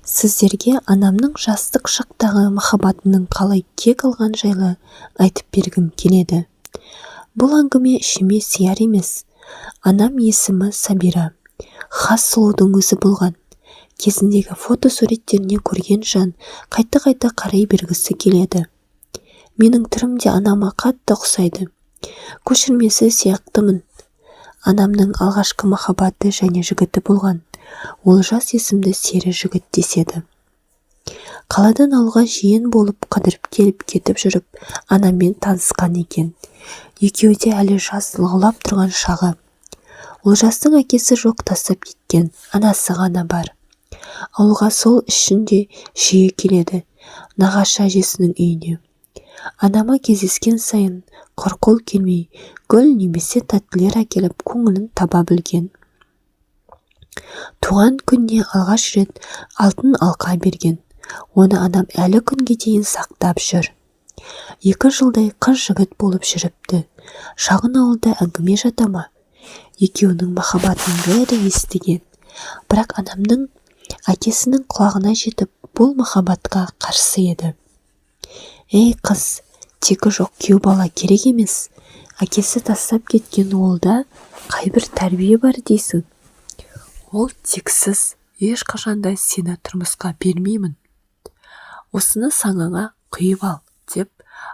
Сіздерге анамның жастық шақтағы махаббатының қалай кек алғаны жайлы айтып бергім келеді. Бұл әңгіме ішіме сияр емес. Анам есімі Сабира. Хас сұлудың өзі болған. Кезіндегі фотосуреттерінен көрген жан қайта-қайта қарай бергісі келеді. Менің түрім де анама қатты ұқсайды. Көшірмесі сияқтымын. Анамның алғашқы махаббаты және жігіті болған. Олжас есімді сері жігіт деседі. Қаладан ауылға жиен болып қыдырып келіп кетіп жүріп анаммен танысқан екен. Екеуі де әлі жас, лаулап тұрған шағы. Олжастың әкесі жоқ, тастап кеткен, анасы ғана бар. Ауылға сол үшін де жиі келеді, нағашы әжесінің үйіне. Анама кездескен сайын құр қол келмей, гүл немесе тәттілер әкеліп көңілін таба білген. Туған күніне алғаш рет алтын алқа берген. Оны анам әлі күнге дейін сақтап жүр. 2 жылдай қыз жігіт болып жүріпті. Шағын ауылда әңгіме жата ма? Екеуінің махаббатын бәрі естіген. Бірақ анамның әкесінің құлағына жетіп, бұл махаббатқа қарсы еді. Ей қыз, тегі жоқ күйеу бала керек емес. Әкесі тастап кеткен олда қайбір тәрбие бар дейсің. Ол тексіз, ешқашанда сені тұрмысқа бермеймін. Осыны саңаңа құйып ал, деп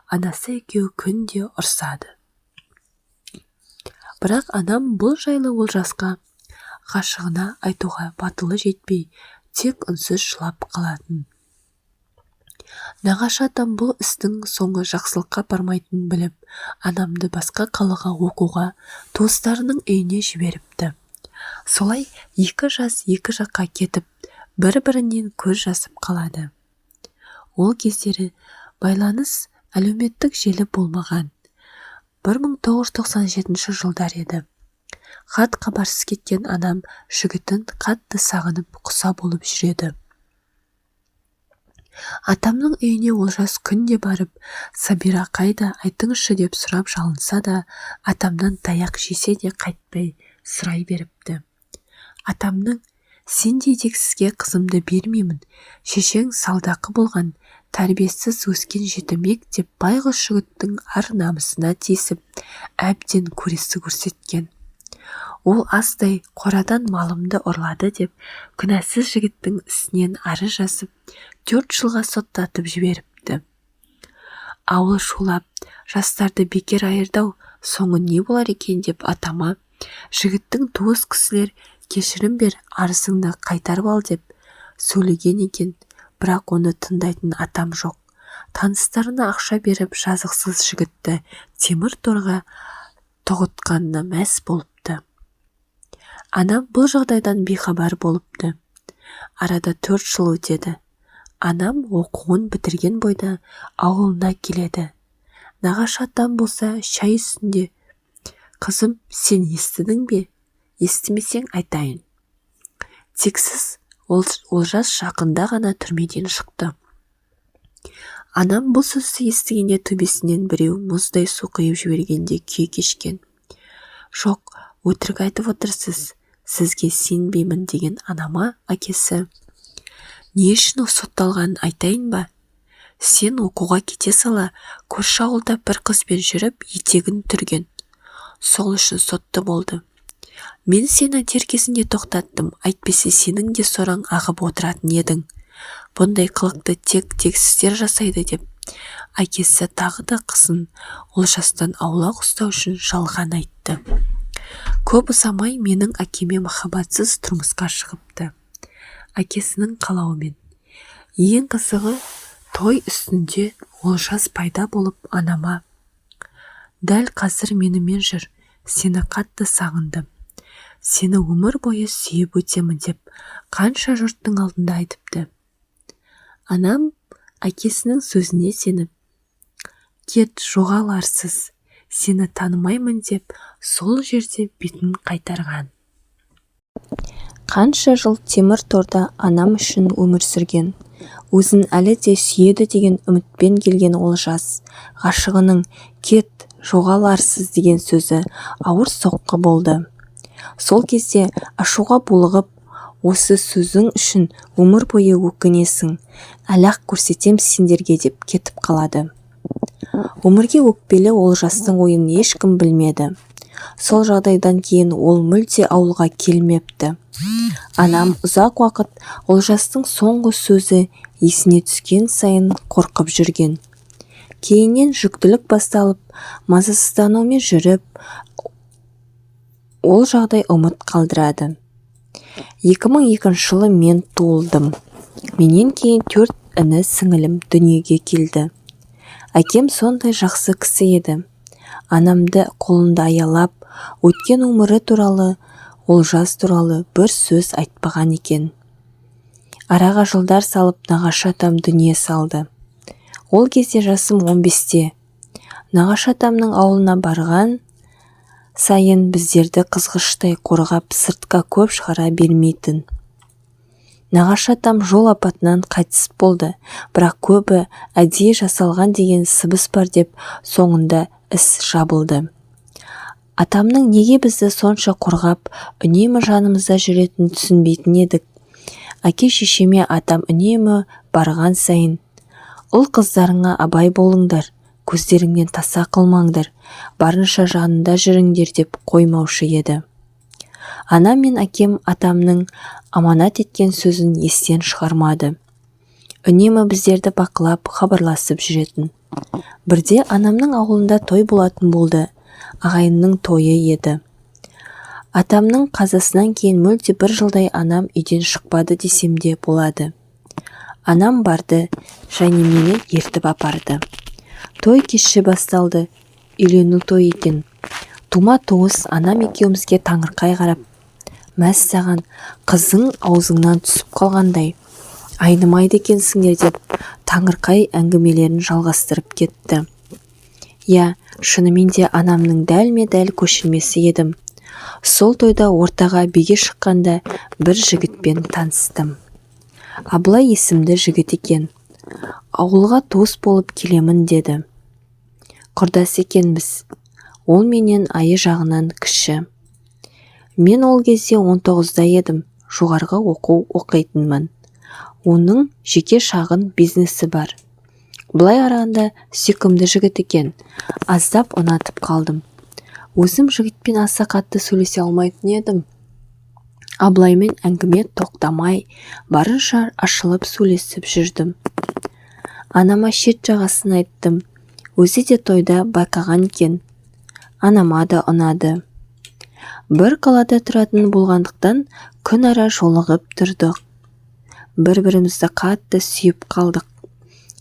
анасы екеуі күнде ұрсады. Бірақ анам бұл жайлы Олжасқа, ғашығына айтуға батылы жетпей, тек үнсіз жылап қалатын. Нағашы атам бұл істің соңы жақсылыққа бармайтынын біліп, анамды басқа қалаға оқуға, туыстарының үйіне жіберіпті. Солай 2 жас 2 жаққа кетіп, бір-бірінен көз жазып қалады. Ол кездері байланыс әлеуметтік желі болмаған. 1997 жылдар еді. Хат хабарсыз кеткен анам жігітін қатты сағынып құса болып жүреді. Атамның үйіне Олжас күнде барып, Сабира қайда, айтыңызшы деп сұрап жалынса да, атамнан таяқ жесе де қайтпай сұрай беріпті. Атамның сендей тексізге қызымды бермеймін, шешең салдақы болған, тәрбиесіз өскен жетімек деп байғұс жігіттің ар намысына тиісіп, әбден көресі көрсеткен. Ол астай қорадан малымды ұрлады деп күнәсіз жігіттің үстінен арыз жазып, 4 жылға соттатып жіберіпті. Ауыл шулап, жастарды бекер айырдау, соңы не болар екен деп атама, жігіттің туыс кісілер кешірім бер, арызыңды қайтарып ал деп сөйлеген екен, бірақ оны тыңдайтын атам жоқ. Таныстарына ақша беріп, жазықсыз жігітті темір торға тоғытқанына мәс болыпты. Анам бұл жағдайдан бейхабар болыпты. Арада 4 жыл өтеді. Анам оқуын бітірген бойда ауылына келеді. Нағашы атам болса шай үстінде, қызым, сен естідің бе? Естімесең айтайын. Тексіз Олжас жақында ғана түрмеден шықты. Анам бұл сөзді естігенде төбесінен біреу мұздай су құйып жібергенде күй кешкен. Жоқ, өтірік айтып отырсыз, сізге сенбеймін деген анама әкесі, не үшін сотталғанын айтайын ба? Сен оқуға кете сала көрші ауылда бір қызбен жүріп етегін түрген. Сол үшін сотты болды. Мен сені дер кезінде тоқтаттым, әйтпесе сенің де сораң ағып отыратын едің. Бұндай қылықты тек тексіздер жасайды деп әкесі тағы да қызын Олжастан аулақ ұстау үшін жалған айтты. Көп ұзамай менің әкеме махаббатсыз тұрмысқа шығыпты. Әкесінің қалауымен. Ең қызығы, той үстінде Олжас пайда болып анама, дәл қазір менімен жүр, сені қатты сағындым. Сені өмір бойы сүйіп өтемін деп қанша жұрттың алдында айтыпты. Анам әкесінің сөзіне сеніп, кет, жоғал арсыз, сені танымаймын деп сол жерде бетін қайтарған. Қанша жыл темір торда анам үшін өмір сүрген, өзін әлі де сүйеді деген үмітпен келген Олжас ғашығының кет, жоғал арсыз деген сөзі ауыр соққы болды. Сол кезде ашуға булығып, Осы сөзің үшін өмір бойы өкінесің, әлі-ақ көрсетем сендерге деп кетіп қалады. Өмірге өкпелі Олжастың ойын ешкім білмеді. Сол жағдайдан кейін ол мүлде ауылға келмепті. Анам ұзақ уақыт Олжастың соңғы сөзі есіне түскен сайын қорқып жүрген. Кейіннен жүктілік басталып, мазасызданумен жүріп, ол жағдай ұмыт қалдырады. 2002 жылы мен туылдым. Менен кейін 4 іні-сіңілім дүниеге келді. Әкем сондай жақсы кісі еді. Анамды қолында аялап, өткен өмірі туралы, Олжас туралы бір сөз айтпаған екен. Араға жылдар салып нағашы атам дүние салды. Ол кезде жасым 15-те. Нағашы атамның ауылына барған сайын біздерді қызғыштай қорғап, сыртқа көп шығара бермейтін. Нағашы атам жол апатынан қайтыс болды, бірақ көбі әдейі жасалған деген сыбыс бар деп соңында іс жабылды. Атамның неге бізді сонша қорғап, үнемі жанымызда жүретінін түсінбейтін едік. Әке-шешеме атам үнемі барған сайын, «Ұл-қыздарыңа абай болыңдар, көздеріңнен таса қылмаңдар, барынша жанында жүріңдер» деп қоймаушы еді. Анам мен әкем атамның аманат еткен сөзін естен шығармады. Үнемі біздерді бақылап, хабарласып жүретін. Бірде анамның ауылында той болатын болды, ағайынның тойы еді. Атамның қазасынан кейін мүлде бір жылдай анам үйден шықпады десем де болады. Анам барды және мені ертіп апарды. Той кеші басталды, үйлену той екен. Тума туыс анам екеумізге таңырқай қарап, «Мәссаған, қызың аузыңнан түсіп қалғандай, айнымайды екенсіңдер» деп таңырқай әңгімелерін жалғастырып кетті. Иә, шынымен де анамның дәлме-дәл көшірмесі едім. Сол тойда ортаға биге шыққанда бір жігітпен таныстым. Абылай есімді жігіт екен. Ауылға туыс болып келемін деді. Құрдас екенбіз. Ол менен айы жағынан кіші. Мен ол кезде 19-да едім, жоғарғы оқу оқитынмын. Оның жеке шағын бизнесі бар. Былай қарағанда сүйкімді жігіт екен, аздап ұнатып қалдым. Өзім жігітпен аса қатты сөйлесе алмайтын едім. Абылаймен әңгіме тоқтамай, барынша ашылып сөйлесіп жүрдім. Анама шет жағасын айттым. Өзі де тойда байқаған екен. Анама да ұнады. Бір қалада тұратын болғандықтан күн ара жолығып тұрдық. Бір-бірімізді қатты сүйіп қалдық.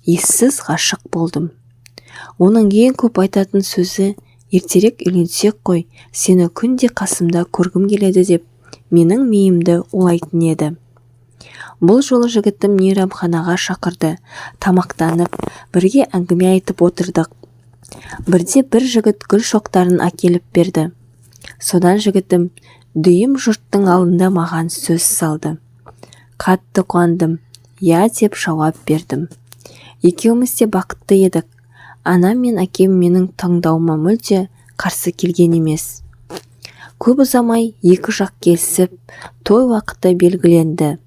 Ессіз ғашық болдым. Оның ең көп айтатын сөзі ертерек үйленсек қой, сені күнде қасымда көргім келеді деп менің миымды улайтын еді. Бұл жолы жігітім мейрамханаға шақырды, тамақтанып, бірге әңгіме айтып отырдық. Бірде бір жігіт гүл шоқтарын әкеліп берді. Содан жігітім дүйім жұрттың алдында маған сөз салды. Қатты қуандым, иә деп жауап бердім. Екеуміз де бақытты едік. Анам мен әкем менің таңдауыма мүлде қарсы келген емес. Көп ұзамай екі жақ келісіп, той уақыты белгіленді.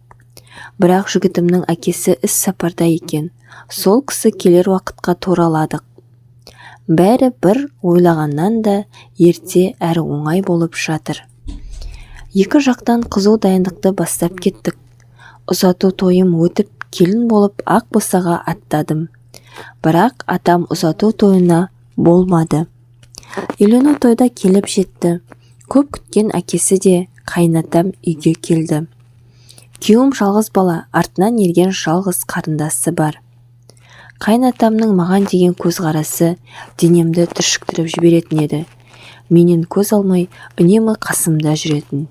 Бірақ жігітімнің әкесі іс сапарда екен. Сол кісі келер уақытқа тураладық. Бәрі бір ойлағаннан да ерте әрі оңай болып жатыр. Екі жақтан қызу дайындықты бастап кеттік. Ұзату тойым өтіп, келін болып ақ босаға аттадым. Бірақ атам ұзату тойына болмады. Үйлену тойда келіп жетті. Көп күткен әкесі де қайынатам үйге келді. Күйеуім жалғыз бала, артынан ерген жалғыз қарындасы бар. Қайынатамның маған деген көзқарасы денемді түршіктіріп жіберетін еді. Менен көз алмай, үнемі қасымда жүретін.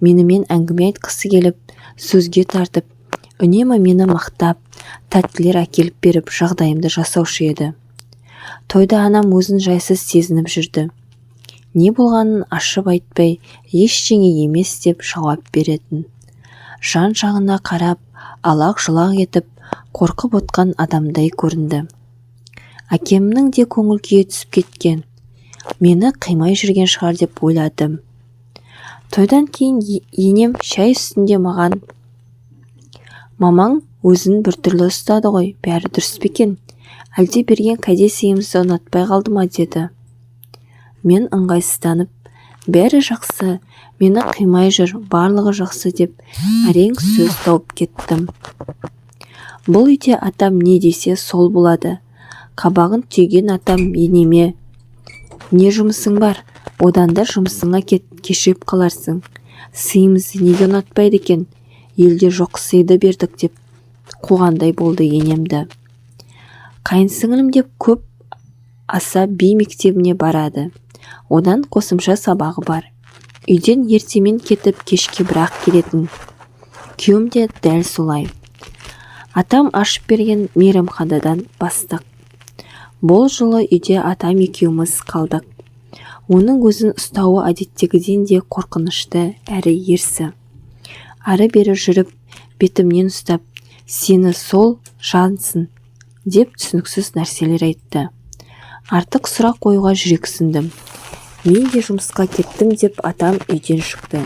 Менімен әңгіме айтқысы келіп, сөзге тартып, үнемі мені мақтап, тәттілер әкеліп беріп, жағдайымды жасаушы еді. Тойда анам өзін жайсыз сезініп жүрді. Не болғанын ашып айтпай, ештеңе емес деп жауап беретін. Жан-жағына қарап, алақ-жұлақ етіп, қорқып отқан адамдай көрінді. Әкемнің де көңіл күйі түсіп кеткен. Мені қимай жүрген шығар деп ойладым. Тойдан кейін енем шай үстінде маған: «Мамаң өзін біртүрлі ұстады ғой, бәрі дұрыс па екен? Әлде берген кәде сыйымызды ұнатпай қалды ма?» – деді. Мен ыңғайсызданып, «Бәрі жақсы, мені қимай жүр, барлығы жақсы» деп әрең сөз тауып кеттім. Бұл үйде атам не десе сол болады. Қабағын түйген атам енеме: «Не жұмысың бар, одан да жұмысыңа кет, кешігіп қаларсың. Сыйымызды неге ұнатпайды екен, елде жоқ сыйды бердік» деп қуғандай болды енемді. Қайынсіңлім де көп аса би мектебіне барады. Одан қосымша сабағы бар. Үйден ертемен кетіп, кешке бірақ келетін. Күйеуім де дәл солай. Атам ашып берген мейрамханадан бастық. Бұл жолы үйде атам екеуміз қалдық. Оның өзін ұстауы әдеттегіден де қорқынышты әрі ерсі. Ары-бері жүріп, бетімнен ұстап, «Сені сол жансың» деп түсініксіз нәрселер айтты. Артық сұрақ қоюға жүрексіндім. «Мен де жұмысқа кеттім» деп атам үйден шықты.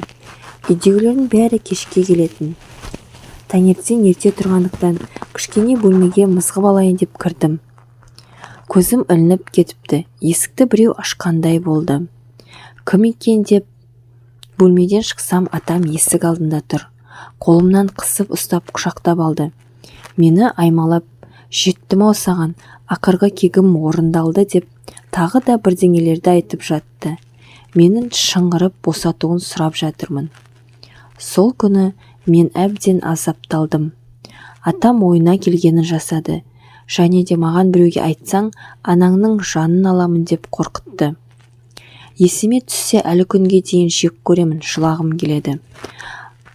Үйдегілердің бәрі кешке келетін. Таңертең ерте тұрғандықтан кішкене бөлмеге мызғып алайын деп кірдім. Көзім ілініп кетіпті, есікті біреу ашқандай болды. Кім екен деп бөлмеден шықсам, атам есік алдында тұр. Қолымнан қысып ұстап, құшақтап алды. Мені аймалап, «Жеттім-ау саған, ақырғы кегім орындалды» деп тағы да бірдеңелерді айтып жатты. Менің шыңғырып босатуын сұрап жатырмын. Сол күні мен әбден азапталдым. Атам ойына келгенін жасады. Және де «Маған біреуге айтсаң, анаңның жанын аламын» деп қорқытты. Есіме түссе, әлі күнге дейін жек көремін, жылағым келеді.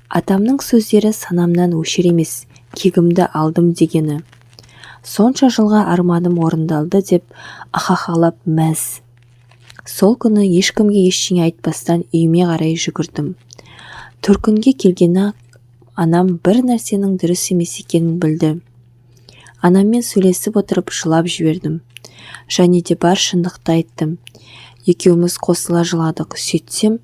Атамның сөздері санамнан өшер емес, кегімді алдым дегені. Сонша жылға арманым орындалды деп ахахалап мәз. Сол күні ешкімге ештеңе айтпастан үйіме қарай жүгірдім. Төркінге келгені анам бір нәрсенің дұрыс емес екенін білді. Анаммен сөйлесіп отырып жылап жібердім. Және де бар шындықты айттым. Екеуміз қосыла жыладық. Сөйтсем,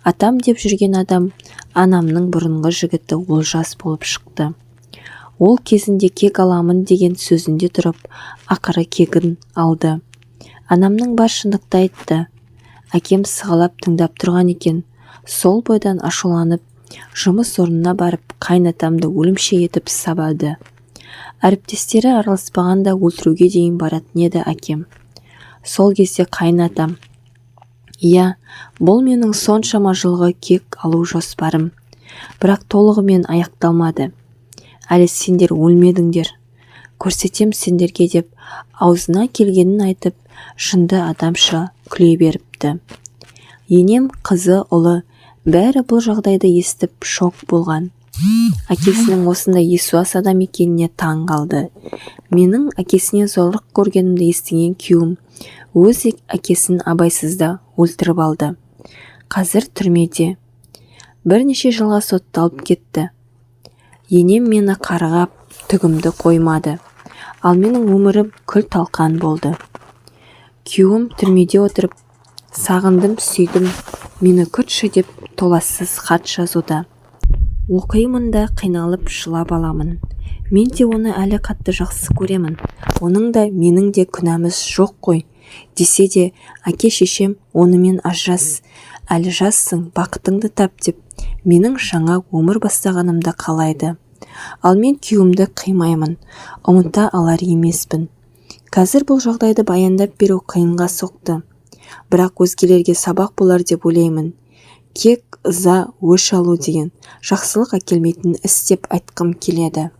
атам деп жүрген адам анамның бұрынғы жігіті Олжас болып шықты. Ол кезінде кек аламын деген сөзінде тұрып, ақыры кегін алды. Анамның бар шындықты айтты. Әкем сығалап тыңдап тұрған екен. Сол бойдан ашуланып, жұмыс орнына барып, қайынатамды өлімші етіп сабады. Әріптестері араласпағанда өлтіруге дейін баратын еді әкем. Сол кезде қайынатам: «Иә, бұл менің соншама жылғы кек алу жоспарым, бірақ толығымен аяқталмады. Әлі сендер өлмедіңдер, көрсетем сендерге» деп аузына келгенін айтып, жынды адамша күле беріпті. Енем, қызы, ұлы бәрі бұл жағдайды естіп шок болған. Әкесінің осындай есуас адам екеніне таң қалды. Менің әкесінен зорлық көргенімді естіген күйеуім өз әкесін абайсызда өлтіріп алды. Қазір түрмеде. Бірнеше жылға сотталып кетті. Енем мені қарғап, түгімді қоймады. Ал менің өмірім күл-талқан болды. Күйеуім түрмеде отырып, «Сағындым, сүйдім, мені күтші» деп толассыз хат жазуда. Оқимын да қиналып жылап аламын. Мен де оны әлі қатты жақсы көремін. Оның да, менің де күнәміз жоқ қой. Десе де, әке-шешем «Онымен ажырас, әлі жассың, бақытыңды тап» деп менің жаңа өмір бастағанымды қалайды. Ал мен күйеуімді қимаймын, ұмыта алар емеспін. Қазір бұл жағдайды баяндап беру қиынға соқты. Бірақ өзгелерге сабақ болар деп ойлаймын. Кек, ыза, өш алу деген жақсылық әкелмейтін іс деп айтқым келеді.